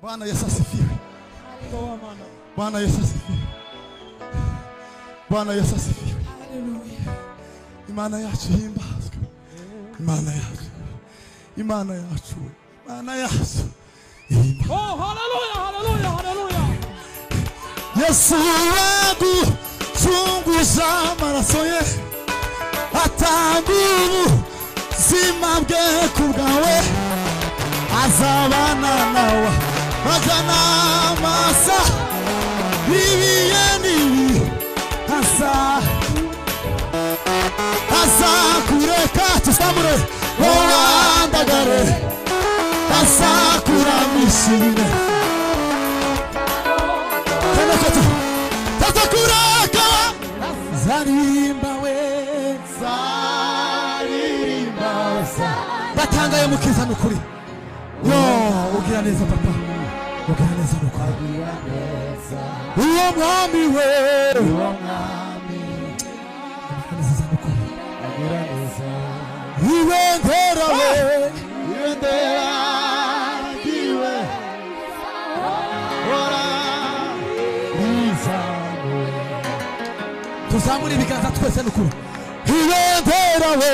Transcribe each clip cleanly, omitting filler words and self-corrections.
Bwana Yesu asifiwe. Bwana Yesu asifiwe. Bwana Yesu asifiwe. Imana yacu ihimbazwe. Imana yacu. Imana yacu. Imana yacu. Oh, hallelujah, hallelujah, hallelujah. Yesu agucunguza amaraso ye, atanga ubuzima bwe ku bwawe, azabana nawe bajyana amasa ibiye n'ibi, azakureka tuzamure wandagare, azakuramishire tazakureka zarimba we zarimba batangaye mukiza nukuri. Yo ugira neza papa, ugira neza nukuri. Uwo mwami we, uwo mwami ugira neza nukuri, ugira neza. Ibendera we, ibendera ryiwe ora rizamuye. Tuzamure ibiganza twese nukuri. Ibendera we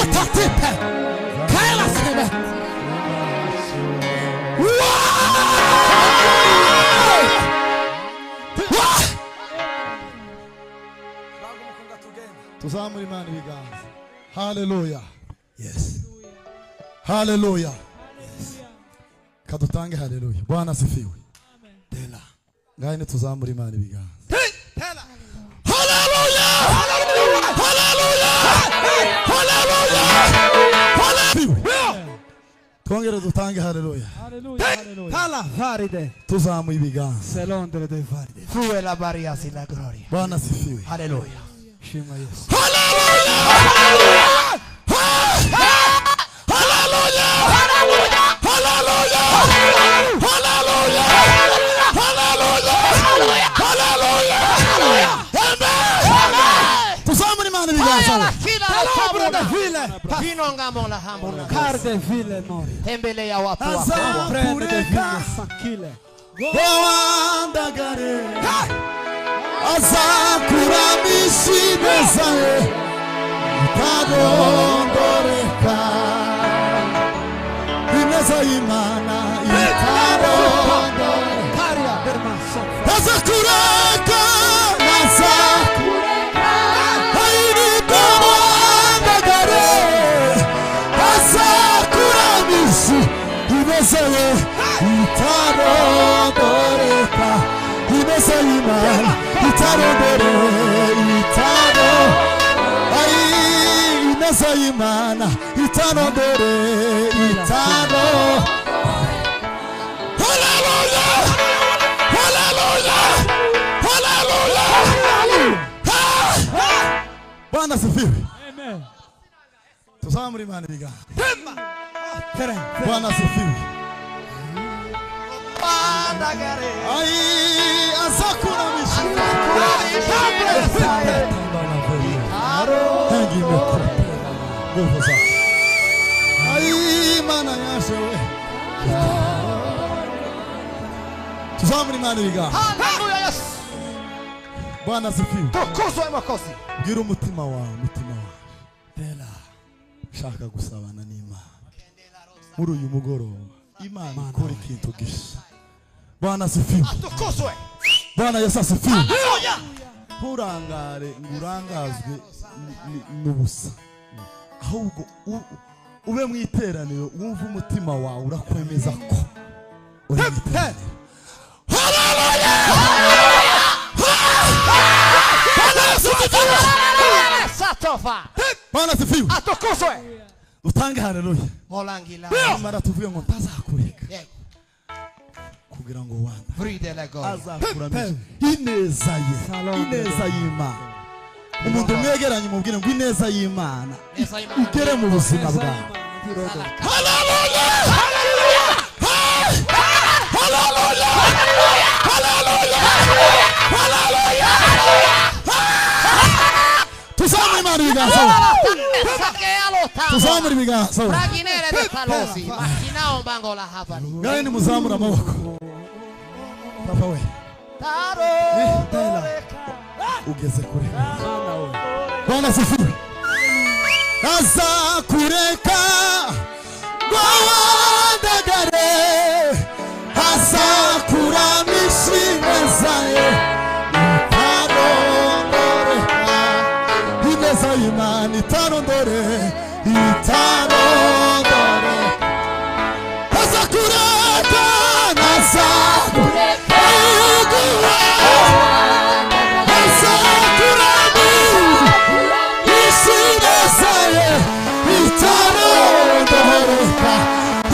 Otatipe Kaila sebe. Tuzamure Imana ibiganza. Haleluya. Yes. Haleluya. Yes. Kadutange haleluya. Bwana asifiwe. Tela. Ngaine tuzamure Imana ibiganza. Tela. Haleluya! Haleluya! Haleluya! Haleluya! Twongere dutange haleluya. Hallelujah, hallelujah. Tala faride. Tuzamuye ibiganza. Selondre de faride. Fue la varias y la gloria. Bwana asifiwe. Haleluya. Shima Yesu. Haleluya! Haleluya! Haleluya! Haleluya! Haleluya! Haleluya! Amen! Tuzamure Imana ibiganza. Carde vile mori. Tembele ya watu wako. Azakureka wandagare, azakuramisha ineza ye itadondoreka. Ineza y'Imana itadondoreka. Azakureka, azakureka wandagare, azakuramisha ineza ye itadondoreka. Ineza y'Imana itadondore, itado ai ineza y'Imana itadondore, itado. Haleluya! Haleluya! Haleluya! Bwana asifiwe. Amen. Tuzamure Imana ibiganza. Bwana asifiwe. Ai azakuramisha nguvu zako. Ai Mana yaje we. Tuzamure Imana ibiganza. Haleluya Yesu. Bwana asifiwe. Tukuzwe Mwokozi. Bwira umutima wawe, umutima wawe. Tela. Shaka gusabana n'Imana muri uyu mugoroba. Imana ikora ikintu gisha. Bwana asifiwe. Atukuzwe. Bwana Yesu asifiwe. Haleluya. Nturangare ngo urangazwe n'ubusa, ahubwo ube mu iteraniro wumve umutima wawe urakwemeza ko uri mu iteraniro. Haleluya! Satofa. Bwana asifiwe. Atukuzwe. Utange haleluya. Molangila. Imana tuvuge ngo ntazakureka Yego. kugira ngo wanda Vride la gloria. azakuramisha ineza ye, ineza y'Imana. Umuntu mwegeranye umubwire ngo ineza y'Imana Ineza y'Imana. igere mu buzima bwawe. Haleluya! Haleluya! Haleluya! Haleluya! Haleluya! Tuzamure Imana ibiganza. Tuzamura ibiganza. Fraginere de Talosi. Makinao bangola havali. Ngahe nimuzamura amaboko. Papa we. Ugeze kure. Bwana asifiwe. Azakureka ngwandagare, azakuramisha ineza ye itarondoreka. Ineza y'Imana itarondore, itarondore. Azakureka, azakureka, azakuramisha ineza ye itarondoreka.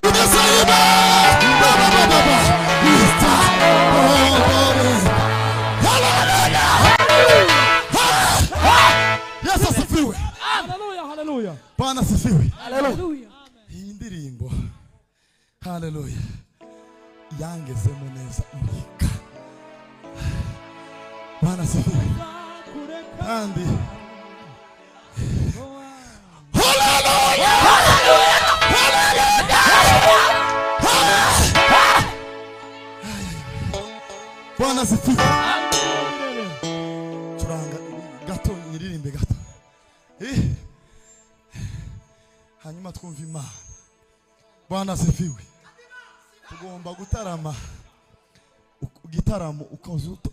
Ineza y'Imana, ba, ba, ba, ba, ba, itarondoreka. Haleluya! Yesu asifiwe. Haleluya, haleluya. Bwana asifiwe. Haleluya. Iyi ndirimbo, haleluya, yangezemo neza mbika. Bwana asifiwe. Kandi haleluya, haleluya, haleluya. Bwana asifiwe. Turanga gato, nyiririmbe gato. Hanyuma twumva Imana. Bwana asifiwe. Tugomba gutarama igitaramo,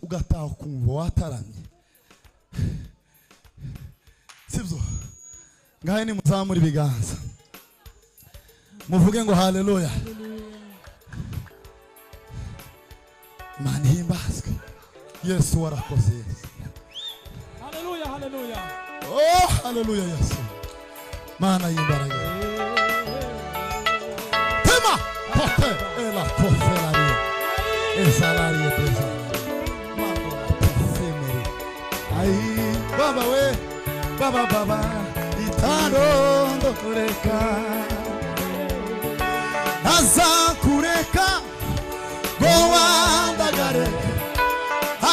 ugataha ukumva wataramye, sibyo? Ngahe nimuzamura ibiganza muvuge ngo haleluya. Imana ihimbazwe. Yesu warakoze. Yesu. Haleluya, haleluya. Oh, haleluya Yesu. Mana y'imbaraga. Tema pote ela kofelaria. Esalaria pesa. Mandola pefemere. Ai baba we, baba baba itarondoreka. Azakureka ngwandagare,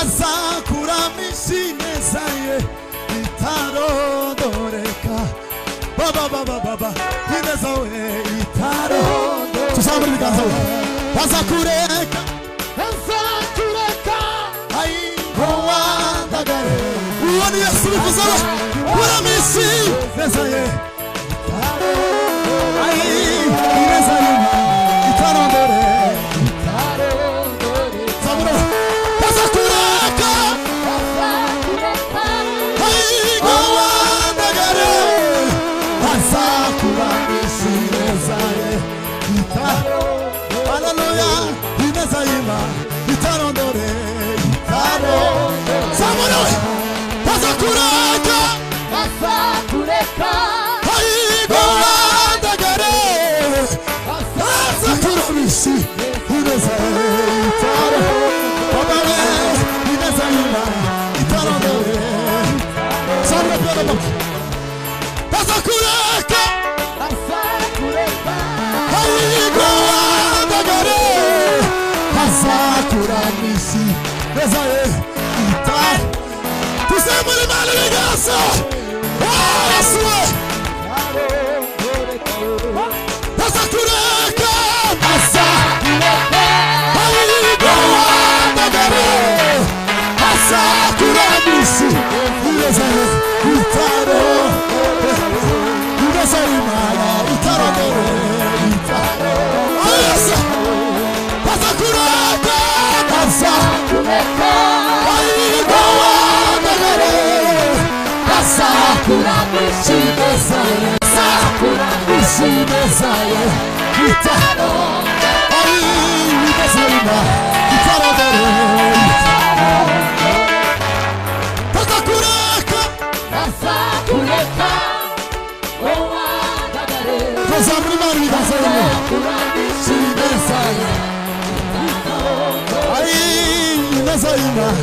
azakuramisha ineza ye itarondoreka. Baba baba baba ineza we itarondoreka. Tuzamura ibiganza we. Azakureka, Azakureka, ai ngwandagare. Uwo ni Yesu bivuze we. Kuramisha ineza ye. Ai ineza ye itarondoreka. Zamura. Azakureka, ai ngwandagare, azakuramisha ineza ye itarondoreka. Haleluya, ineza y'Imana itarondore, itarondore. Zamura we. Azakureka, azakureka, ai ngwandagare, azakuramisha ineza ye itarondore. Baba we, ineza y'Imana itarondore. Zamura pia baba. Azakureka, azakureka, ai ngwandagare, azakuramisha ineza ye itarondore. Tuzamura Imana ibiganza. Oh, Yesu we. Azakureka, azakureka, ai ngwandagare, azakuramisha ineza ye itarondore. Ineza y'Imana itarondore, itarondore. Oh, Yesu. Azakureka, azakureka, ai ngwandagare, azakuramisha ineza ye, azakuramisha ineza ye itarondore. Ai ineza y'Imana itarondore. Azakureka, azakureka, ngwandagare, tuzamura Imana ibiganza bimwe. azakuramisha Ineza ye. Ai ineza y'Imana